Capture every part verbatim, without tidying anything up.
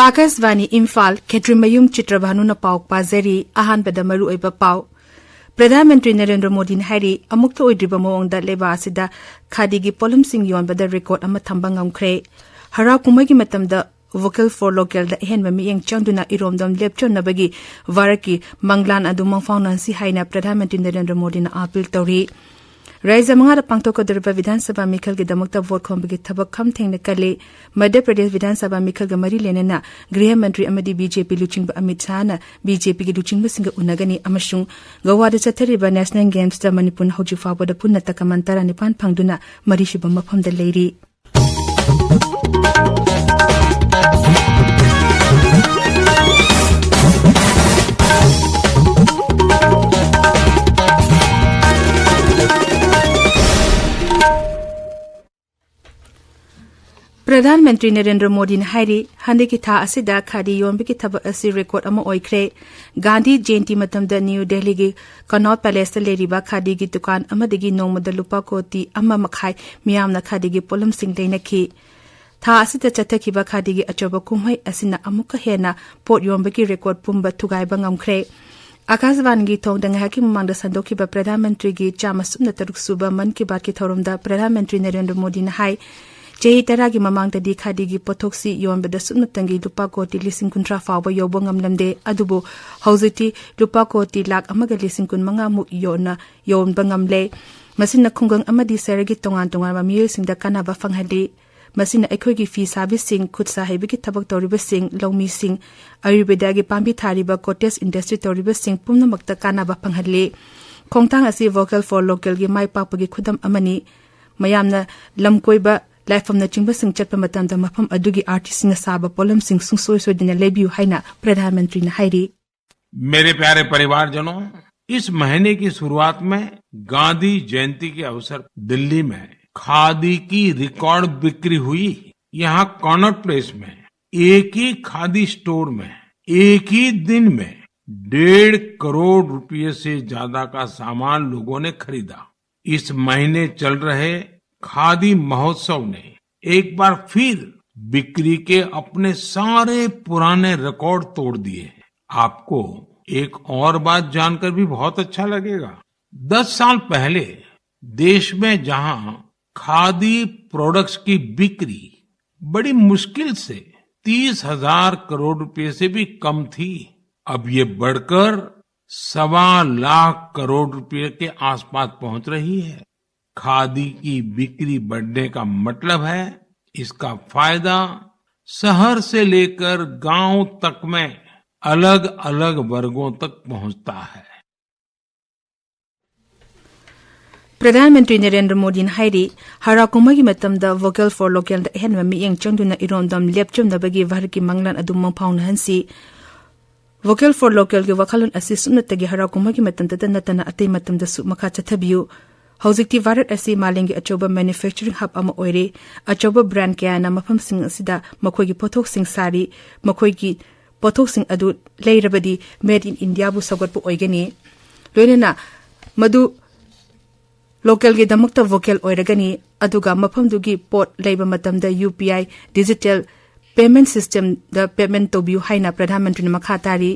ꯑꯥꯀꯥꯁꯕꯥꯅꯤ ꯏꯝꯐꯥꯜ, ꯈꯦꯇ꯭ꯔꯤꯃꯌꯨꯝ ꯆꯤꯇ꯭ꯔꯚꯥꯅꯨꯅ ꯄꯥꯎ ꯄꯥꯖꯔꯤ꯫ ꯑꯍꯥꯟꯕꯗ ꯃꯔꯨꯑꯣꯏꯕ ꯄꯥꯎ꯫ ꯄ꯭ꯔꯙꯥꯟ ꯃꯟꯇ꯭ꯔꯤ ꯅꯔꯦꯟꯗ꯭ꯔ ꯃꯣꯗꯤꯅ ꯍꯥꯏꯔꯤ, ꯑꯃꯨꯛꯇ ꯑꯣꯏꯗ꯭ꯔꯤꯕ ꯃꯑꯣꯡꯗ ꯂꯩꯕꯥꯛ ꯑꯁꯤꯗ ꯈꯥꯗꯤꯒꯤ ꯄꯣꯠꯂꯝꯁꯤꯡ ꯌꯣꯟꯕꯗ ꯔꯦꯀꯣꯔꯗ ꯑꯃ ꯊꯝꯕ ꯉꯝꯈ꯭ꯔꯦ꯫ ꯍꯔꯥꯎ ꯀꯨꯝꯍꯩꯒꯤ ꯃꯇꯝꯗ Vocal for Localꯗ ꯑꯍꯦꯟꯕ ꯃꯤꯠꯌꯦꯡ ꯆꯪꯗꯨꯅ ꯏꯔꯣꯝꯗꯣꯝ ꯂꯦꯞꯆꯅꯕꯒꯤ ꯚꯥꯔꯠꯀꯤ ꯃꯪꯂꯥꯟ ꯑꯗꯨ ꯃꯪꯐꯥꯎꯅꯍꯟꯁꯤ ꯍꯥꯏꯅ ꯄ꯭ꯔꯙꯥꯟ ꯃꯟꯇ꯭ꯔꯤ ꯅꯔꯦꯟꯗ꯭ꯔ ꯃꯣꯗꯤꯅ ꯑꯥꯄꯤꯜ ꯇꯧꯔꯤ꯫ ꯔꯥꯖ꯭ꯌ ꯃꯉꯥꯗ ꯄꯥꯡꯊꯣꯛꯀꯗꯧꯔꯤꯕ ꯕꯤꯙꯥꯟ ꯁꯚꯥ ꯃꯤꯈꯜꯒꯤꯗꯃꯛꯇ ꯚꯣꯠ ꯈꯣꯝꯕꯒꯤ ꯊꯕꯛ ꯈꯝ ꯊꯦꯡꯅ ꯀꯜꯂꯤ꯫ ꯃꯙ꯭ꯌ ꯄ꯭ꯔꯗꯦꯁ ꯕꯤꯙꯥꯟ ꯁꯚꯥ ꯃꯤꯈꯜꯒ ꯃꯔꯤ ꯂꯩꯅꯅ ꯒ꯭ꯔꯤꯍ ꯃꯟꯇ꯭ꯔꯤ ꯑꯃꯗꯤ ꯕꯤ ꯖꯦ ꯄꯤ ꯂꯨꯆꯤꯡꯕ ꯑꯃꯤꯠ ꯁꯥꯍꯅ ꯕꯤ ꯖꯦ ꯄꯤꯒꯤ ꯂꯨꯆꯤꯡꯕꯁꯤꯡꯒ ꯎꯅꯒꯅꯤ ꯑꯃꯁꯨꯡ ꯒꯣꯋꯥꯗ ꯆꯠꯊꯔꯤꯕ ꯅꯦꯁꯅꯦꯜ ꯒꯦꯝꯁꯇ ꯃꯅꯤꯄꯨꯔꯅ ꯍꯧꯖꯤꯛ ꯐꯥꯎꯕꯗ ꯄꯨꯟꯅ ꯇꯀꯃꯥꯟ ꯇꯔꯥꯅꯤꯄꯥꯟ ꯐꯪꯗꯨꯅ ꯃꯔꯤꯁꯨꯕ ꯃꯐꯝꯗ ꯂꯩꯔꯤ꯫ ꯄ꯭ꯔꯙꯥꯟ ꯃꯟꯇ꯭ꯔꯤ ꯅꯔꯦꯟꯗ꯭ꯔ ꯃꯣꯗꯤꯅ ꯍꯥꯏꯔꯤ, ꯍꯟꯗꯛꯀꯤ ꯊꯥ ꯑꯁꯤꯗ ꯈꯥꯗꯤ ꯌꯣꯟꯕꯒꯤ ꯊꯕꯛ ꯑꯁꯤ ꯔꯦꯀꯣꯔꯗ ꯑꯃ ꯑꯣꯏꯈ꯭ꯔꯦ꯫ ꯒꯥꯟꯙꯤ ꯖꯌꯟꯇꯤ ꯃꯇꯝꯗ ꯅ꯭ꯌꯨ ꯗꯦꯜꯂꯤꯒꯤ ꯀꯅꯣꯠ ꯄꯦꯂꯦꯁꯇ ꯂꯩꯔꯤꯕ ꯈꯥꯗꯤꯒꯤ ꯗꯨꯀꯥꯟ ꯑꯃꯗꯒꯤ ꯅꯣꯡꯃꯗ ꯂꯨꯄꯥ ꯀꯣꯇꯤ ꯑꯃ ꯃꯈꯥꯏ ꯃꯤꯌꯥꯝꯅ ꯈꯥꯗꯤꯒꯤ ꯄꯣꯠꯂꯝꯁꯤꯡ ꯂꯩꯅꯈꯤ꯫ ꯊꯥ ꯑꯁꯤꯗ ꯆꯠꯊꯈꯤꯕ ꯈꯥꯗꯤꯒꯤ ꯑꯆꯧꯕ ꯀꯨꯝꯍꯩ ꯑꯁꯤꯅ ꯑꯃꯨꯛꯀ ꯍꯦꯟꯅ ꯄꯣꯠ ꯌꯣꯟꯕꯒꯤ ꯔꯦꯀꯣꯔꯗ ꯄꯨꯝꯕ ꯊꯨꯒꯥꯏꯕ ꯉꯝꯈ꯭ꯔꯦ꯫ ꯑꯀꯥꯁꯕꯥꯅꯤꯒꯤ ꯊꯣꯡꯗ ꯉꯥꯏꯍꯥꯛꯀꯤ ꯃꯃꯥꯡꯗ ꯁꯟꯗꯣꯛꯈꯤꯕ ꯄ꯭ꯔꯙꯥꯟ ꯃꯟꯇ꯭ꯔꯤꯒꯤ ꯆꯥꯝꯃ ꯁꯨꯞꯅ ꯇꯔꯨꯛ ꯁꯨꯕ ꯃꯟ ꯀꯤ ꯕꯥꯠꯀꯤ ꯊꯧꯔꯝꯗ ꯄ꯭ꯔꯙꯥꯟ ꯃꯟꯇ꯭ꯔꯤ ꯅꯔꯦꯟꯗ꯭ꯔ ꯃꯣꯗꯤꯅ ꯍꯥꯏ, ꯆꯍꯤ ꯇꯔꯥꯒꯤ ꯃꯃꯥꯡꯗꯗꯤ ꯈꯥꯗꯤꯒꯤ ꯄꯣꯠꯊꯣꯛꯁꯤ ꯌꯣꯟꯕꯗ ꯁꯨꯞꯅꯇꯪꯒꯤ ꯂꯨꯄꯥ ꯀꯣꯇꯤ ꯂꯤꯁꯤꯡ ꯀꯨꯟꯊ꯭ꯔꯥ ꯐꯥꯎꯕ ꯌꯧꯕ ꯉꯝꯂꯝꯗꯦ꯫ ꯑꯗꯨꯕꯨ ꯍꯧꯖꯤꯛꯇꯤ ꯂꯨꯄꯥ ꯀꯣꯇꯤ ꯂꯥꯈ ꯑꯃꯒ ꯂꯤꯁꯤꯡ ꯀꯨꯟ ꯃꯉꯥ ꯃꯨꯛ ꯌꯣꯟꯅ, ꯌꯣꯟꯕ ꯉꯝꯂꯦ꯫ ꯃꯁꯤꯅ ꯈꯨꯡꯒꯪ ꯑꯃꯗꯤ ꯁꯍꯔꯒꯤ ꯇꯣꯉꯥꯟ ꯇꯣꯉꯥꯟꯕ ꯃꯤꯑꯣꯏꯁꯤꯡꯗ ꯀꯥꯟꯅꯕ ꯐꯪꯍꯜꯂꯤ꯫ ꯃꯁꯤꯅ ꯑꯩꯈꯣꯏꯒꯤ ꯐꯤ ꯁꯥꯕꯤꯁꯤꯡ, ꯈꯨꯠ ꯁꯥ ꯍꯩꯕꯒꯤ ꯊꯕꯛ ꯇꯧꯔꯤꯕꯁꯤꯡ, ꯂꯧꯃꯤꯁꯤꯡ, ꯑꯌꯨꯔꯕꯦꯗꯥꯒꯤ ꯄꯥꯝꯕꯤ ꯊꯥꯔꯤꯕ, ꯀꯣꯇꯦꯖ ꯏꯟꯗꯁꯇ꯭ꯔꯤ ꯇꯧꯔꯤꯕꯁꯤꯡ ꯄꯨꯝꯅꯃꯛꯇ ꯀꯥꯟꯅꯕ ꯐꯪꯍꯜꯂꯤ꯫ ꯈꯣꯡꯊꯥꯡ ꯑꯁꯤ Vocal for Localꯒꯤ ꯃꯥꯏ ꯄꯥꯛꯄꯒꯤ ꯈꯨꯗꯝ ꯑꯃꯅꯤ꯫ ꯃꯌꯥꯝꯅ ꯂꯝ ꯀꯣꯏꯕ, ꯂꯥꯏꯐꯝꯅꯆꯤꯡꯕꯁꯤꯡ ꯆꯠꯄ ꯃꯇꯝꯗ ꯃꯐꯝ ꯑꯗꯨꯒꯤ ꯑꯥꯔꯇꯤꯁꯁꯤꯡꯅ ꯁꯥꯕ ꯄꯣꯠꯂꯝꯁꯤꯡ ꯁꯨꯡꯁꯣꯏ ꯁꯣꯏꯗꯅ ꯂꯩꯕꯤꯌꯨ ꯍꯥꯏꯅ ꯄ꯭ꯔꯙꯥꯟ ꯃꯟꯇ꯭ꯔꯤꯅ ꯍꯥꯏꯔꯤ꯫ मेरे प्यारे परिवारजनों, इस महीने की शुरुआत में गांधी जयंती के अवसर पर दिल्ली में खादी की रिकॉर्ड बिक्री हुई। यहाँ कनॉट प्लेस में एक ही खादी स्टोर में एक ही दिन में डेढ़ करोड़ रुपये से ज्यादा का सामान लोगों ने खरीदा। इस महीने चल रहे खादी महोत्सव ने एक बार फिर बिक्री के अपने सारे पुराने रिकॉर्ड तोड़ दिए हैं। आपको एक और बात जानकर भी बहुत अच्छा लगेगा। दस साल पहले देश में जहां खादी प्रोडक्ट्स की बिक्री बड़ी मुश्किल से तीस हज़ार करोड़ रुपए से भी कम थी, अब ये बढ़कर सवा लाख करोड़ रुपए के आसपास पहुंच रही है। खादी की बिक्री बढ़ने का मतलब है, इसका फायदा शहर से लेकर गांव तक में अलग-अलग वर्गों तक पहुंचता है। ꯄ꯭ꯔꯙꯥꯟ ꯃꯟꯇ꯭ꯔꯤ ꯅꯔꯦꯟꯗ꯭ꯔ ꯃꯣꯗꯤꯅ ꯍꯥꯏꯔꯤ, ꯍꯔꯥꯎ ꯀꯨꯝꯍꯩꯒꯤ ꯃꯇꯝꯗ Vocal for Localꯗ ꯑꯍꯦꯟꯕ ꯃꯤꯠꯌꯦꯡ ꯆꯪꯗꯨꯅ ꯏꯔꯣꯝꯗꯣꯝ ꯂꯦꯞꯆꯨꯝꯅꯕꯒꯤ ꯚꯥꯔꯠꯀꯤ ꯃꯪꯂꯥꯟ ꯑꯗꯨ ꯃꯪꯐꯥꯎꯅꯍꯟꯁꯤ꯫ Vocal for Localꯒꯤ ꯋꯥꯈꯜꯂꯣꯟ ꯑꯁꯤ ꯁꯨꯞꯅꯇꯒꯤ ꯍꯔꯥꯎ ꯀꯨꯝꯍꯩꯒꯤ ꯃꯇꯝꯗꯇ ꯅꯠꯇꯅ ꯑꯇꯩ ꯃꯇꯝꯗꯁꯨ ꯃꯈꯥ ꯆꯠꯊꯕꯤꯌꯨ꯫ ꯍꯧꯖꯤꯛꯇꯤ ꯚꯥꯔꯠ ꯑꯁꯤ ꯃꯥꯂꯦꯝꯒꯤ ꯑꯆꯧꯕ manufacturing hub ꯑꯃ ꯑꯣꯏꯔꯦ꯫ ꯑꯆꯧꯕ brand ꯀꯌꯥꯅ ꯃꯐꯝꯁꯤꯡ ꯑꯁꯤꯗ ꯃꯈꯣꯏꯒꯤ ꯄꯣꯠꯊꯣꯛꯁꯤꯡ ꯁꯥꯔꯤ꯫ ꯃꯈꯣꯏꯒꯤ ꯄꯣꯠꯊꯣꯛꯁꯤꯡ ꯑꯗꯨ ꯂꯩꯔꯕꯗꯤ Made in Indiaꯕꯨ ꯁꯧꯒꯠꯄ ꯑꯣꯏꯒꯅꯤ꯫ ꯂꯣꯏꯅꯅ ꯃꯗꯨ localꯒꯤꯗꯃꯛꯇ vocal ꯑꯣꯏꯔꯒꯅꯤ꯫ ꯑꯗꯨꯒ ꯃꯐꯝꯗꯨꯒꯤ ꯄꯣꯠ ꯂꯩꯕ ꯃꯇꯝꯗ UPI digital payment systemꯗ payment ꯇꯧꯕꯤꯌꯨ ꯍꯥꯏꯅ ꯄ꯭ꯔꯙꯥꯟ ꯃꯟꯇ꯭ꯔꯤꯅ ꯃꯈꯥ ꯇꯥꯔꯤ꯫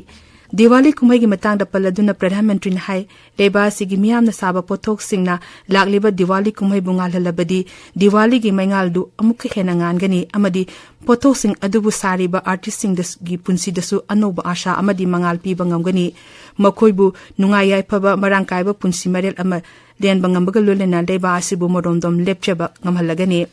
ꯗꯤꯋꯥꯂꯤ ꯀꯨꯝꯍꯩꯒꯤ ꯃꯇꯥꯡꯗ ꯄꯜꯂꯗꯨꯅ ꯄ꯭ꯔꯙꯥꯟ ꯃꯟꯇ꯭ꯔꯤꯅ ꯍꯥꯏ, ꯂꯩꯕꯥꯛ ꯑꯁꯤꯒꯤ ꯃꯤꯌꯥꯝꯅ ꯁꯥꯕ ꯄꯣꯠꯊꯣꯛꯁꯤꯡꯅ ꯂꯥꯛꯂꯤꯕ ꯗꯤꯋꯥꯂꯤ ꯀꯨꯝꯍꯩꯕꯨ ꯉꯥꯜꯍꯜꯂꯕꯗꯤ ꯗꯤꯋꯥꯂꯤꯒꯤ ꯃꯩꯉꯥꯜꯗꯨ ꯑꯃꯨꯛꯀ ꯍꯦꯟꯅ ꯉꯥꯟꯒꯅꯤ ꯑꯃꯗꯤ ꯄꯣꯠꯊꯣꯛꯁꯤꯡ ꯑꯗꯨꯕꯨ ꯁꯥꯔꯤꯕ artistꯁꯤꯡꯒꯤ ꯄꯨꯟꯁꯤꯗꯁꯨ ꯑꯅꯧꯕ ꯑꯥꯁꯥ ꯑꯃꯗꯤ ꯃꯉꯥꯜ ꯄꯤꯕ ꯉꯝꯒꯅꯤ꯫ ꯃꯈꯣꯏꯕꯨ ꯅꯨꯡꯉꯥꯏ ꯌꯥꯏꯐꯕ, ꯃꯔꯥꯡ ꯀꯥꯏꯕ ꯄꯨꯟꯁꯤ ꯃꯔꯦꯜ ꯑꯃ ꯂꯦꯟꯕ ꯉꯝꯕꯒ ꯂꯣꯏꯅꯅ ꯂꯩꯕꯥꯛ ꯑꯁꯤꯕꯨ ꯃꯔꯣꯝꯗꯣꯝ ꯂꯦꯞꯆꯕ ꯉꯝꯍꯜꯂꯒꯅꯤ꯫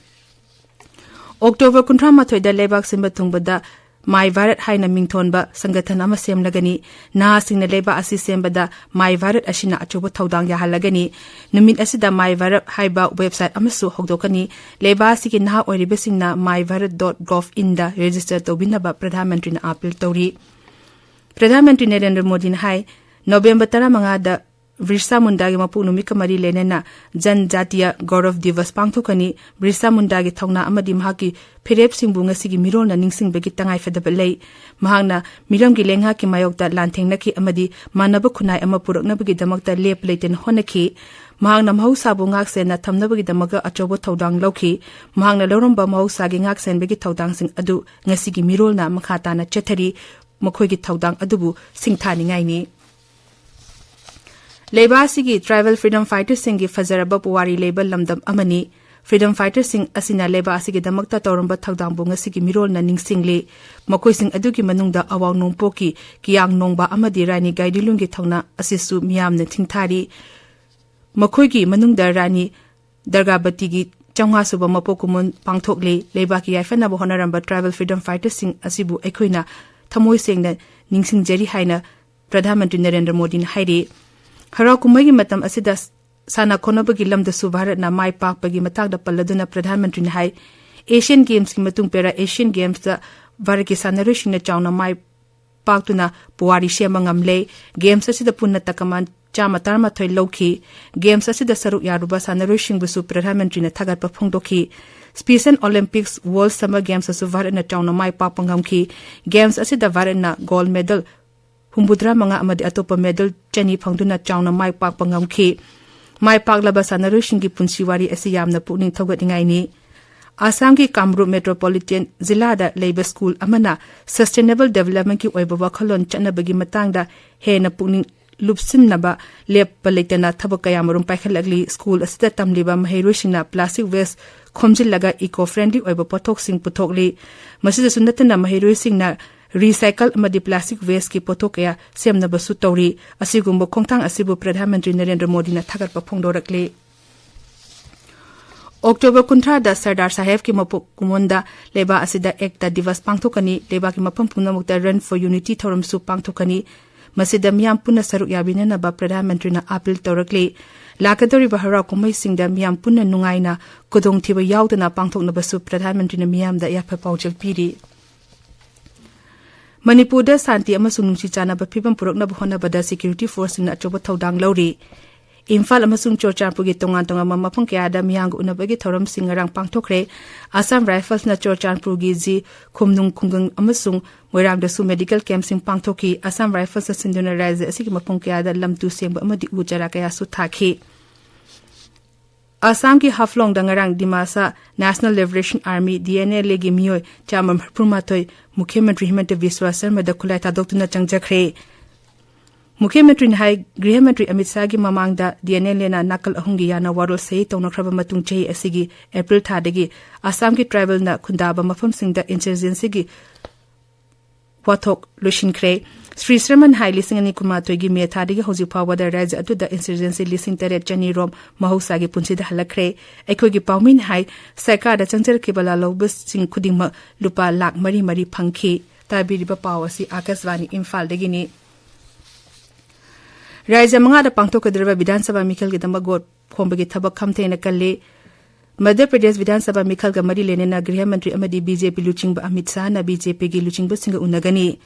October ꯀꯨꯟꯊ꯭ꯔꯥ ꯃꯥꯊꯣꯏꯗ ꯂꯩꯕꯥꯛ ꯁꯤꯟꯕ ꯊꯨꯡꯕꯗ My Bharat ꯍꯥꯏꯅ ꯃꯤꯡꯊꯣꯟꯕ ꯁꯪꯒꯊꯟ ꯑꯃ ꯁꯦꯝꯂꯒꯅꯤ꯫ ꯅꯍꯥꯁꯤꯡꯅ ꯂꯩꯕꯥꯛ ꯑꯁꯤ ꯁꯦꯝꯕꯗ My Bharat ꯑꯁꯤꯅ ꯑꯆꯧꯕ ꯊꯧꯗꯥꯡ ꯌꯥꯍꯜꯂꯒꯅꯤ꯫ ꯅꯨꯃꯤꯠ ꯑꯁꯤꯗ My Bharat ꯍꯥꯏꯕ website ꯑꯃꯁꯨ ꯍꯧꯗꯣꯛꯀꯅꯤ꯫ ꯂꯩꯕꯥꯛ ꯑꯁꯤꯒꯤ ꯅꯍꯥ ꯑꯣꯏꯔꯤꯕꯁꯤꯡꯅ my bharat dot gov inꯗ register ꯇꯧꯕꯤꯅꯕ ꯄ꯭ꯔꯙꯥꯟ ꯃꯟꯇ꯭ꯔꯤꯅ appeal ꯇꯧꯔꯤ꯫ ꯄ꯭ꯔꯙꯥꯟ ꯃꯟꯇ꯭ꯔꯤ ꯅꯔꯦꯟꯗ꯭ꯔ ꯃꯣꯗꯤꯅ ꯍꯥꯏ, ꯅꯣꯕꯦꯝꯕꯔ ꯇꯔꯥꯃꯉꯥꯗ ꯕꯤꯔꯁꯥ ꯃꯨꯟꯗꯥꯒꯤ ꯃꯄꯣꯛ ꯅꯨꯃꯤꯠꯀ ꯃꯔꯤ ꯂꯩꯅꯅ ꯖꯟ ꯖꯥꯇꯤꯌ ꯒꯧꯔꯕ ꯗꯤꯕꯁ ꯄꯥꯡꯊꯣꯛꯀꯅꯤ꯫ ꯕꯤꯔꯁꯥ ꯃꯨꯟꯗꯥꯒꯤ ꯊꯧꯅꯥ ꯑꯃꯗꯤ ꯃꯍꯥꯛꯀꯤ ꯐꯤꯔꯦꯞꯁꯤꯡꯕꯨ ꯉꯁꯤꯒꯤ ꯃꯤꯔꯣꯜꯅ ꯅꯤꯡꯁꯤꯡꯕꯒꯤ ꯇꯉꯥꯏꯐꯗꯕ ꯂꯩ꯫ ꯃꯍꯥꯛꯅ ꯃꯤꯔꯝꯒꯤ ꯂꯩꯉꯥꯛꯀꯤ ꯃꯥꯌꯣꯛꯇ ꯂꯥꯟꯊꯦꯡꯅꯈꯤ ꯑꯃꯗꯤ ꯃꯥꯟꯅꯕ ꯈꯨꯟꯅꯥꯏ ꯑꯃ ꯄꯨꯔꯛꯅꯕꯒꯤꯗꯃꯛꯇ ꯂꯦꯞꯄ ꯂꯩꯇꯅ ꯍꯣꯠꯅꯈꯤ꯫ ꯃꯍꯥꯛꯅ ꯃꯍꯧꯁꯥꯕꯨ ꯉꯥꯛꯁꯦꯟꯅ ꯊꯝꯅꯕꯒꯤꯗꯃꯛꯇ ꯑꯆꯧꯕ ꯊꯧꯗꯥꯡ ꯂꯧꯈꯤ꯫ ꯃꯍꯥꯛꯅ ꯂꯧꯔꯝꯕ ꯃꯍꯧꯁꯥꯒꯤ ꯉꯥꯛꯁꯦꯟꯕꯒꯤ ꯊꯧꯗꯥꯡꯁꯤꯡ ꯑꯗꯨ ꯉꯁꯤꯒꯤ ꯃꯤꯔꯣꯜꯅ ꯃꯈꯥ ꯇꯥꯅ ꯆꯠꯊꯔꯤ꯫ ꯃꯈꯣꯏꯒꯤ ꯊꯧꯗꯥꯡ ꯑꯗꯨꯕꯨ ꯁꯤꯡꯊꯥꯅꯤꯡꯉꯥꯏꯅꯤ꯫ ꯂꯩꯕꯥꯛ ꯑꯁꯤꯒꯤ tribal freedom fighterꯁꯤꯡꯒꯤ ꯐꯖꯔꯕ ꯄꯨꯋꯥꯔꯤ ꯂꯩꯕ ꯂꯝꯗꯝ ꯑꯃꯅꯤ꯫ Freedom fighterꯁꯤꯡ ꯑꯁꯤꯅ ꯂꯩꯕꯥꯛ ꯑꯁꯤꯒꯤꯗꯃꯛꯇ ꯇꯧꯔꯝꯕ ꯊꯧꯗꯥꯡꯕꯨ ꯉꯁꯤꯒꯤ ꯃꯤꯔꯣꯜꯅ ꯅꯤꯡꯁꯤꯡꯂꯤ꯫ ꯃꯈꯣꯏꯁꯤꯡ ꯑꯗꯨꯒꯤ ꯃꯅꯨꯡꯗ ꯑꯋꯥꯡ ꯅꯣꯡꯄꯣꯛꯀꯤ ꯀꯤꯌꯥꯡ ꯅꯣꯡꯕꯥ ꯑꯃꯗꯤ ꯔꯥꯅꯤ ꯒꯥꯏꯗꯤꯂꯨꯟꯒꯤ ꯊꯧꯅꯥ ꯑꯁꯤꯁꯨ ꯃꯤꯌꯥꯝꯅ ꯊꯤꯡꯊꯥꯔꯤ꯫ ꯃꯈꯣꯏꯒꯤ ꯃꯅꯨꯡꯗ ꯔꯥꯅꯤ ꯗꯔꯒꯥꯕꯇꯤꯒꯤ ꯆꯥꯝꯃꯉꯥ ꯁꯨꯕ ꯃꯄꯣꯛ ꯀꯨꯝꯑꯣꯟ ꯄꯥꯡꯊꯣꯛꯂꯤ꯫ ꯂꯩꯕꯥꯛꯀꯤ ꯌꯥꯏꯐꯅꯕ ꯍꯣꯠꯅꯔꯝꯕ tribal freedom fighterꯁꯤꯡ ꯑꯁꯤꯕꯨ ꯑꯩꯈꯣꯏꯅ ꯊꯃꯣꯏ ꯁꯦꯡꯅ ꯅꯤꯡꯁꯤꯡꯖꯔꯤ ꯍꯥꯏꯅ ꯄ꯭ꯔꯙꯥꯟ ꯃꯟꯇ꯭ꯔꯤ ꯅꯔꯦꯟꯗ꯭ꯔ ꯃꯣꯗꯤꯅ ꯍꯥꯏꯔꯤ꯫ ꯍꯔꯥꯎ ꯀꯨꯝꯍꯩꯒꯤ ꯃꯇꯝ ꯑꯁꯤꯗ ꯁꯥꯟꯅ ꯈꯣꯠꯅꯕꯒꯤ ꯂꯝꯗꯁꯨ ꯚꯥꯔꯠꯅ ꯃꯥꯏ ꯄꯥꯛꯄꯒꯤ ꯃꯇꯥꯡꯗ ꯄꯜꯂꯗꯨꯅ ꯄ꯭ꯔꯙꯥꯟ ꯃꯟꯇ꯭ꯔꯤꯅ ꯍꯥꯏ, ꯑꯦꯁꯤꯌꯥꯟ ꯒꯦꯝꯁꯀꯤ ꯃꯇꯨꯡ ꯄꯦꯔꯥ ꯑꯦꯁꯤꯌꯥꯟ ꯒꯦꯝꯁꯇ ꯚꯥꯔꯠꯀꯤ ꯁꯥꯟꯅꯔꯣꯏꯁꯤꯡꯅ ꯆꯥꯎꯅ ꯃꯥꯏ ꯄꯥꯛꯇꯨꯅ ꯄꯨꯋꯥꯔꯤ ꯁꯦꯝꯕ ꯉꯝꯂꯦ꯫ ꯒꯦꯝꯁ ꯑꯁꯤꯗ ꯄꯨꯟꯅ ꯇꯀꯃꯥꯟ ꯆꯥꯝꯃ ꯇꯔꯥꯃꯥꯊꯣꯏ ꯂꯧꯈꯤ꯫ ꯒꯦꯝꯁ ꯑꯁꯤꯗ ꯁꯔꯨꯛ ꯌꯥꯔꯨꯕ ꯁꯥꯟꯅꯔꯣꯏꯁꯤꯡꯕꯨꯁꯨ ꯄ꯭ꯔꯙꯥꯟ ꯃꯟꯇ꯭ꯔꯤꯅ ꯊꯥꯒꯠꯄ ꯐꯣꯡꯗꯣꯛꯈꯤ꯫ Special Olympics, World Summer Games ꯑꯁꯨ ꯚꯥꯔꯠꯅ ꯆꯥꯎꯅ ꯃꯥꯏ ꯄꯥꯛꯄ ꯉꯝꯈꯤ꯫ ꯒꯦꯝꯁ ꯑꯁꯤꯗ ꯚꯥꯔꯠꯅ ꯒꯣꯜꯗ ꯃꯦꯗꯜ ꯍꯨꯝꯐꯨꯇꯔꯥ ꯃꯉꯥ ꯑꯃꯗꯤ ꯑꯇꯣꯞꯄ ꯃꯦꯗꯜ ꯆꯅꯤ ꯐꯪꯗꯨꯅ ꯆꯥꯎꯅ ꯃꯥꯏ ꯄꯥꯛꯄ ꯉꯝꯈꯤ꯫ ꯃꯥꯏ ꯄꯥꯛꯂꯕ ꯁꯥꯟꯅꯔꯣꯏꯁꯤꯡꯒꯤ ꯄꯨꯟꯁꯤ ꯋꯥꯔꯤ ꯑꯁꯤ ꯌꯥꯝꯅ ꯄꯨꯛꯅꯤꯡ ꯊꯧꯒꯠꯅꯤꯡꯉꯥꯏꯅꯤ꯫ ꯑꯁꯥꯝꯒꯤ ꯀꯥꯝꯔꯨꯞ ꯃꯦꯇ꯭ꯔꯣꯄꯣꯂꯤꯇꯦꯟ ꯖꯤꯂꯥꯗ ꯂꯩꯕ ꯁ꯭ꯀꯨꯜ ꯑꯃꯅ sustainable developmentꯀꯤ ꯑꯣꯏꯕ ꯋꯥꯈꯜꯂꯣꯟ ꯆꯠꯅꯕꯒꯤ ꯃꯇꯥꯡꯗ ꯍꯦꯟꯅ ꯄꯨꯛꯅꯤꯡ ꯂꯨꯞꯁꯤꯟꯅꯕ ꯂꯦꯞꯄ ꯂꯩꯇꯅ ꯊꯕꯛ ꯀꯌꯥ ꯃꯔꯨꯝ ꯄꯥꯏꯈꯠꯂꯛꯂꯤ꯫ ꯁ꯭ꯀꯨꯜ ꯑꯁꯤꯗ ꯇꯝꯂꯤꯕ ꯃꯍꯩꯔꯣꯏꯁꯤꯡꯅ plastic waste ꯈꯣꯝꯖꯤꯜꯂꯒ eco friendly ꯑꯣꯏꯕ ꯄꯣꯠꯊꯣꯛꯁꯤꯡ ꯄꯨꯊꯣꯛꯂꯤ꯫ ꯃꯁꯤꯗꯁꯨ ꯅꯠꯇꯅ ꯃꯍꯩꯔꯣꯏꯁꯤꯡꯅ recycle ꯑꯃꯗꯤ plastic wasteꯀꯤ ꯄꯣꯠꯊꯣꯛ ꯀꯌꯥ ꯁꯦꯝꯅꯕꯁꯨ ꯇꯧꯔꯤ꯫ ꯑꯁꯤꯒꯨꯝꯕ ꯈꯣꯡꯊꯥꯡ ꯑꯁꯤꯕꯨ ꯄ꯭ꯔꯙꯥꯟ ꯃꯟꯇ꯭ꯔꯤ ꯅꯔꯦꯟꯗ꯭ꯔ ꯃꯣꯗꯤꯅ ꯊꯥꯒꯠꯄ ꯐꯣꯡꯗꯣꯔꯛꯂꯤ꯫ ꯑꯣꯛꯇꯣꯕꯔ ꯀꯨꯟꯊ꯭ꯔꯥꯗ ꯁꯔꯗꯥꯔ ꯁꯥꯍꯦꯕꯀꯤ ꯃꯄꯣꯛ ꯀꯨꯝꯑꯣꯟꯗ ꯂꯩꯕꯥꯛ ꯑꯁꯤꯗ ꯑꯦꯛꯇꯥ ꯗꯤꯕꯁ ꯄꯥꯡꯊꯣꯛꯀꯅꯤ꯫ ꯂꯩꯕꯥꯛꯀꯤ ꯃꯐꯝ ꯄꯨꯝꯅꯃꯛꯇ Run for Unity ꯊꯧꯔꯝꯁꯨ ꯄꯥꯡꯊꯣꯛꯀꯅꯤ꯫ ꯃꯁꯤꯗ ꯃꯤꯌꯥꯝ ꯄꯨꯟꯅ ꯁꯔꯨꯛ ꯌꯥꯕꯤꯅꯅꯕ ꯄ꯭ꯔꯙꯥꯟ ꯃꯟꯇ꯭ꯔꯤꯅ ꯑꯥꯄꯤꯜ ꯇꯧꯔꯛꯂꯤ꯫ ꯂꯥꯛꯀꯗꯧꯔꯤꯕ ꯍꯔꯥꯎ ꯀꯨꯝꯍꯩꯁꯤꯡꯗ ꯃꯤꯌꯥꯝ ꯄꯨꯟꯅ ꯅꯨꯡꯉꯥꯏꯅ, ꯈꯨꯗꯣꯡꯊꯤꯕ ꯌꯥꯎꯗꯅ ꯄꯥꯡꯊꯣꯛꯅꯕꯁꯨ ꯄ꯭ꯔꯙꯥꯟ ꯃꯟꯇ꯭ꯔꯤꯅ ꯃꯤꯌꯥꯝꯗ ꯌꯥꯏꯐ ꯄꯥꯎꯖꯦꯜ ꯄꯤꯔꯤ꯫ ꯃꯅꯤꯄꯨꯔꯗ ꯁꯥꯟꯇꯤ ꯑꯃꯁꯨꯡ ꯅꯨꯡꯁꯤ ꯆꯥꯟꯅꯕ ꯐꯤꯕꯝ ꯄꯨꯔꯛꯅꯕ ꯍꯣꯠꯅꯕꯗ security forceꯁꯤꯡꯅ ꯑꯆꯧꯕ ꯊꯧꯗꯥꯡ ꯂꯧꯔꯤ꯫ ꯏꯝꯐꯥꯜ ꯑꯃꯁꯨꯡ ꯆꯨꯔꯆꯥꯟꯄꯨꯔꯒꯤ ꯇꯣꯉꯥꯟ ꯇꯣꯉꯥꯟꯕ ꯃꯐꯝ ꯀꯌꯥꯗ ꯃꯤꯌꯥꯝꯒ ꯎꯅꯕꯒꯤ ꯊꯧꯔꯝꯁꯤꯡ ꯉꯔꯥꯡ ꯄꯥꯡꯊꯣꯛꯈ꯭ꯔꯦ꯫ Assam Riflesꯅ ꯆꯨꯔꯆꯥꯟꯄꯨꯔꯒꯤ ꯖꯤ ꯈꯨꯝꯅꯨꯡ ꯈꯨꯡꯒꯪ ꯑꯃꯁꯨꯡ ꯃꯣꯏꯔꯥꯡꯗꯁꯨ medical campꯁꯤꯡ ꯄꯥꯡꯊꯣꯛꯈꯤ꯫ Assam Riflesꯅ ꯁꯤꯟꯗꯨꯅ ꯔꯥꯖ꯭ꯌ ꯑꯁꯤꯒꯤ ꯃꯐꯝ ꯀꯌꯥꯗ ꯂꯝ ꯇꯨ ꯁꯦꯡꯕ ꯑꯃꯗꯤ ꯎ ꯆꯥꯔꯥ ꯀꯌꯥꯁꯨ ꯊꯥꯈꯤ꯫ ꯑꯁꯥꯝꯒꯤ ꯍꯥꯐꯂꯣꯡꯗ ꯉꯔꯥꯡ Dimasa National Liberation Army, D N L ꯑꯦꯒꯤ ꯃꯤꯑꯣꯏ ꯆꯥꯝꯃ ꯃꯔꯤꯐꯨ ꯃꯥꯊꯣꯏ ꯃꯨꯈ꯭ꯌ ꯃꯟꯇ꯭ꯔꯤ ꯍꯤꯃꯟꯇ ꯕꯤꯁ꯭ꯋꯥ ꯁꯔꯃꯗ ꯈꯨꯠꯂꯥꯏ ꯊꯥꯗꯣꯛꯇꯨꯅ ꯆꯪꯖꯈ꯭ꯔꯦ꯫ ꯃꯨꯈ꯭ꯌ ꯃꯟꯇ꯭ꯔꯤꯅ ꯍꯥꯏ, ꯒ꯭ꯔꯤꯍ ꯃꯟꯇ꯭ꯔꯤ ꯑꯃꯤꯠ ꯁꯥꯍꯒꯤ ꯃꯃꯥꯡꯗ ꯗꯤ ꯑꯦꯟ ꯑꯦꯜ ꯑꯦꯅ ꯅꯥꯀꯜ ꯑꯍꯨꯝꯒꯤ ꯌꯥꯅ ꯋꯥꯔꯣꯜ ꯁꯍꯤ ꯇꯧꯅꯈ꯭ꯔꯕ ꯃꯇꯨꯡ ꯆꯍꯤ ꯑꯁꯤꯒꯤ ꯑꯦꯄ꯭ꯔꯤꯜ ꯊꯥꯗꯒꯤ ꯑꯁꯥꯝꯒꯤ ꯇ꯭ꯔꯥꯏꯕꯦꯜꯅ ꯈꯨꯟꯗꯥꯕ ꯃꯐꯝꯁꯤꯡꯗ ꯏꯟꯁꯔꯖꯦꯟꯁꯤꯒꯤ ꯋꯥꯊꯣꯛ ꯂꯣꯏꯁꯤꯟꯈ꯭ꯔꯦ꯫ ꯁ꯭ꯔꯤ ꯁꯔꯃꯟ ꯍꯥꯏ, ꯂꯤꯁꯤꯡ ꯑꯅꯤ ꯀꯨꯟꯃꯥꯊꯣꯏꯒꯤ ꯃꯦ ꯊꯥꯗꯒꯤ ꯍꯧꯖꯤꯛ ꯐꯥꯎꯕꯗ ꯔꯥꯖ꯭ꯌ ꯑꯗꯨꯗ ꯏꯟꯁꯔꯖꯦꯟꯁꯤ ꯂꯤꯁꯤꯡ ꯇꯔꯦꯠ ꯆꯅꯤ ꯔꯣꯝ ꯃꯍꯧꯁꯥꯒꯤ ꯄꯨꯟꯁꯤꯗ ꯍꯜꯂꯛꯈ꯭ꯔꯦ꯫ ꯑꯩꯈꯣꯏꯒꯤ ꯄꯥꯎꯃꯤꯅ ꯍꯥꯏ, ꯁꯔꯀꯥꯔꯗ ꯆꯪꯖꯔꯛꯈꯤꯕ ꯂꯥꯜꯍꯧꯕꯁꯤꯡ ꯈꯨꯗꯤꯡꯃꯛ ꯂꯨꯄꯥ ꯂꯥꯈ ꯃꯔꯤ ꯃꯔꯤ ꯐꯪꯈꯤ꯫ ꯇꯥꯕꯤꯔꯤꯕ ꯄꯥꯎ ꯑꯁꯤ ꯑꯥꯀꯥꯁꯕꯥꯅꯤ ꯏꯝꯐꯥꯜꯗꯒꯤꯅꯤ꯫ ꯔꯥꯖ꯭ꯌ ꯃꯉꯥꯗ ꯄꯥꯡꯊꯣꯛꯀꯗꯧꯔꯤꯕ ꯕꯤꯙꯥꯟ ꯁꯚꯥ ꯃꯤꯈꯜꯒꯤꯗꯃꯛ ꯚꯣꯠ ꯈꯣꯝꯕꯒꯤ ꯊꯕꯛ ꯈꯝꯊꯦꯡꯅ ꯀꯜꯂꯤ꯫ ꯃꯙ꯭ꯌ ꯄ꯭ꯔꯗꯦꯁ ꯕꯤꯙꯥꯟ ꯁꯚꯥ ꯃꯤꯈꯜꯒ ꯃꯔꯤ ꯂꯩꯅꯅ ꯒ꯭ꯔꯤꯍ ꯃꯟꯇ꯭ꯔꯤ ꯑꯃꯗꯤ ꯕꯤ ꯖꯦ ꯄꯤ ꯂꯨꯆꯤꯡꯕ ꯑꯃꯤꯠ ꯁꯥꯍꯅ ꯕꯤ ꯖꯦ ꯄꯤꯒꯤ ꯂꯨꯆꯤꯡꯕꯁꯤꯡꯒ ꯎꯅꯒꯅꯤ꯫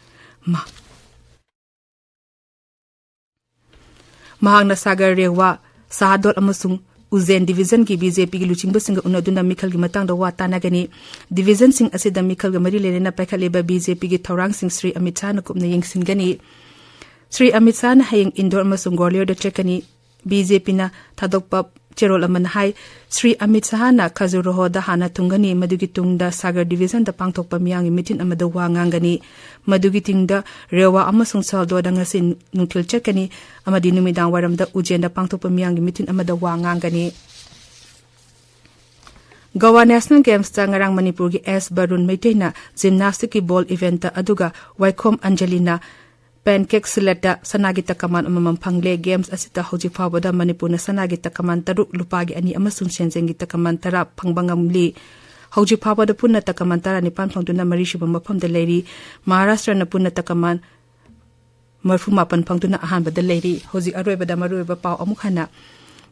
ꯃꯍꯥꯛꯅ ꯁꯥꯒꯔ, ꯔꯦꯋꯥ, ꯁꯍꯥꯗꯣꯜ ꯑꯃꯁꯨꯡ ꯎꯖꯦꯟ ꯗꯤꯚꯤꯖꯟꯒꯤ ꯕꯤ ꯖꯦ ꯄꯤꯒꯤ ꯂꯨꯆꯤꯡꯕꯁꯤꯡꯒ ꯎꯅꯗꯨꯅ ꯃꯤꯈꯜꯒꯤ ꯃꯇꯥꯡꯗ ꯋꯥ ꯇꯥꯅꯒꯅꯤ꯫ ꯗꯤꯚꯤꯖꯟꯁꯤꯡ ꯑꯁꯤꯗ ꯃꯤꯈꯜꯒ ꯃꯔꯤ ꯂꯩꯅꯅ ꯄꯥꯏꯈꯠꯂꯤꯕ ꯕꯤ ꯖꯦ ꯄꯤꯒꯤ ꯊꯧꯔꯥꯡꯁꯤꯡ ꯁ꯭ꯔꯤ ꯑꯃꯤꯠ ꯁꯥꯍꯅ ꯀꯨꯞꯅ ꯌꯦꯡꯁꯤꯟꯒꯅꯤ꯫ ꯁ꯭ꯔꯤ ꯑꯃꯤꯠ ꯁꯥꯍꯅ ꯍꯌꯦꯡ ꯏꯟꯗꯣꯔ ꯑꯃꯁꯨꯡ ꯒ꯭ꯋꯥꯂꯤꯌꯣꯔꯗ ꯆꯠꯀꯅꯤ꯫ ꯕꯤ ꯖꯦ ꯄꯤꯅ ꯊꯥꯗꯣꯛꯄ ꯆꯦꯔꯣꯜ ꯑꯃꯅ ꯍꯥꯏ, ꯁ꯭ꯔꯤ ꯑꯃꯤꯠ ꯁꯥꯍꯅ ꯈꯖꯨꯔꯣꯍꯣꯗ ꯍꯥꯟꯅ ꯊꯨꯡꯒꯅꯤ, ꯃꯗꯨꯒꯤ ꯇꯨꯡꯗ ꯁꯥꯒꯔ ꯗꯤꯚꯤꯖꯟꯗ ꯄꯥꯡꯊꯣꯛꯄ ꯃꯤꯌꯥꯝꯒꯤ ꯃꯤꯇꯤꯟ ꯑꯃꯗ ꯋꯥ ꯉꯥꯡꯒꯅꯤ꯫ ꯃꯗꯨꯒꯤ ꯇꯨꯡꯗ ꯔꯦꯋꯥ ꯑꯃꯁꯨꯡ ꯁꯍꯗꯣꯜꯗ ꯉꯁꯤ ꯅꯨꯡꯊꯤꯜ ꯆꯠꯀꯅꯤ ꯑꯃꯗꯤ ꯅꯨꯃꯤꯗꯥꯡ ꯋꯥꯏꯔꯝꯗ ꯎꯖꯦꯟꯗ ꯄꯥꯡꯊꯣꯛꯄ ꯃꯤꯌꯥꯝꯒꯤ ꯃꯤꯇꯤꯟ ꯑꯃꯗ ꯋꯥ ꯉꯥꯡꯒꯅꯤ꯫ ꯒꯣꯋꯥ ꯅꯦꯁꯅꯦꯜ ꯒꯦꯝꯁꯇ ꯉꯔꯥꯡ ꯃꯅꯤꯄꯨꯔꯒꯤ ꯑꯦꯁ ꯕꯔꯨꯟ ꯃꯩꯇꯩꯅ ꯖꯤꯝꯅꯥꯁꯇꯤꯛꯀꯤ ꯕꯣꯜ ꯏꯚꯦꯟꯇ ꯑꯗꯨꯒ ꯋꯥꯏꯈꯣꯝ ꯑꯟꯖꯂꯤꯅ ꯄꯦꯟꯀꯦꯛ ꯁꯤꯂꯦꯠꯇ ꯁꯅꯥꯒꯤ ꯇꯀꯃꯥꯟ ꯑꯃꯃꯝ ꯐꯪꯂꯦ꯫ ꯒꯦꯝꯁ ꯑꯁꯤꯗ ꯍꯧꯖꯤꯛ ꯐꯥꯎꯕꯗ ꯃꯅꯤꯄꯨꯔꯅ ꯁꯅꯥꯒꯤ ꯇꯀꯃꯥꯟ ꯇꯔꯨꯛ, ꯂꯨꯄꯥꯒꯤ ꯑꯅꯤ ꯑꯃꯁꯨꯡ ꯁꯦꯟꯖꯦꯡꯒꯤ ꯇꯀꯃꯥꯟ ꯇꯔꯥ ꯐꯪꯕ ꯉꯝꯂꯤ꯫ ꯍꯧꯖꯤꯛ ꯐꯥꯎꯕꯗ ꯄꯨꯟꯅ ꯇꯀꯃꯥꯟ ꯇꯔꯥꯅꯤꯄꯥꯟ ꯐꯪꯗꯨꯅ ꯃꯔꯤꯁꯨꯕ ꯃꯐꯝꯗ ꯂꯩꯔꯤ꯫ ꯃꯍꯥꯔꯥꯁꯇ꯭ꯔꯅ ꯄꯨꯟꯅ ꯇꯀꯃꯥꯟ ꯃꯔꯤꯐꯨ ꯃꯥꯄꯟ ꯐꯪꯗꯨꯅ ꯑꯍꯥꯟꯕꯗ ꯂꯩꯔꯤ꯫ ꯍꯧꯖꯤꯛ ꯑꯔꯣꯏꯕꯗ ꯃꯔꯨꯑꯣꯏꯕ ꯄꯥꯎ ꯑꯃꯨꯛ ꯍꯟꯅ꯫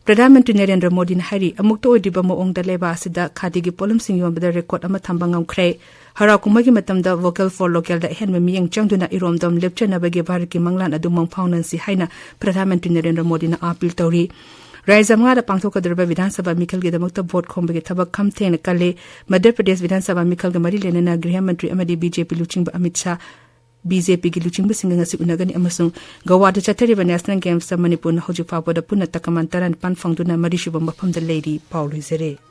ꯄ꯭ꯔꯙꯥꯟ ꯃꯟꯇ꯭ꯔꯤ ꯅꯔꯦꯟꯗ꯭ꯔ ꯃꯣꯗꯤꯅ ꯍꯥꯏꯔꯤ, ꯑꯃꯨꯛꯇ ꯑꯣꯏꯗ꯭ꯔꯤꯕ ꯃꯑꯣꯡꯗ ꯂꯩꯕꯥꯛ ꯑꯁꯤꯗ ꯈꯥꯗꯤꯒꯤ ꯄꯣꯠꯂꯝꯁꯤꯡ ꯌꯣꯟꯕꯗ ꯔꯦꯀꯣꯔꯗ ꯑꯃ ꯊꯝꯕ ꯉꯝꯈ꯭ꯔꯦ꯫ ꯍꯔꯥꯎ ꯀꯨꯝꯍꯩꯒꯤ ꯃꯇꯝꯗ Vocal for Localꯗ ꯑꯍꯦꯟꯕ ꯃꯤꯠꯌꯦꯡ ꯆꯪꯗꯨꯅ ꯏꯔꯣꯝꯗꯣꯝ ꯂꯦꯞꯆꯅꯕꯒꯤ ꯚꯥꯔꯠꯀꯤ ꯃꯪꯂꯥꯟ ꯑꯗꯨ ꯃꯪ ꯐꯥꯎꯅꯁꯤ ꯍꯥꯏꯅ ꯄ꯭ꯔꯙꯥꯟ ꯃꯟꯇ꯭ꯔꯤ ꯅꯔꯦꯟꯗ꯭ꯔ ꯃꯣꯗꯤꯅ ꯑꯥꯄꯤꯜ ꯇꯧꯔꯤ꯫ ꯔꯥꯖ꯭ꯌ ꯃꯉꯥꯗ ꯄꯥꯡꯊꯣꯛꯀꯗꯧꯔꯤꯕ ꯕꯤꯙꯥꯟ ꯁꯚꯥ ꯃꯤꯈꯜꯒꯤꯗꯃꯛꯇ ꯚꯣꯠ ꯈꯣꯝꯕꯒꯤ ꯊꯕꯛ ꯈꯝꯊꯦꯡꯅ ꯀꯜꯂꯤ꯫ ꯃꯙ꯭ꯌ ꯄ꯭ꯔꯗꯦꯁ ꯕꯤꯙꯥꯟ ꯁꯚꯥ ꯃꯤꯈꯜꯒ ꯃꯔꯤ ꯂꯩꯅꯅ ꯒ꯭ꯔꯤꯍ ꯃꯟꯇ꯭ꯔꯤ ꯑꯃꯗꯤ ꯕꯤ ꯖꯦ ꯄꯤ ꯂꯨꯆꯤꯡꯕ ꯑꯃꯤꯠ ꯁꯥꯍ ꯕꯤ ꯖꯦ ꯄꯤꯒꯤ ꯂꯨꯆꯤꯡꯕꯁꯤꯡꯒ ꯉꯁꯤ ꯎꯅꯒꯅꯤ ꯑꯃꯁꯨꯡ ꯒꯋꯥꯗ ꯆꯠꯊꯔꯤꯕ National Gamesꯇ ꯃꯅꯤꯄꯨꯔꯅ ꯍꯧꯖꯤꯛ ꯐꯥꯎꯕꯗ ꯄꯨꯟꯅ ꯇꯀꯃꯥꯟ ꯇꯔꯥꯅꯤꯄꯥꯟ ꯐꯪꯗꯨꯅ ꯃꯔꯤꯁꯨꯕ ꯃꯐꯝꯗ ꯂꯩꯔꯤ꯫ ꯄꯥꯎ ꯂꯣꯏꯖꯔꯦ꯫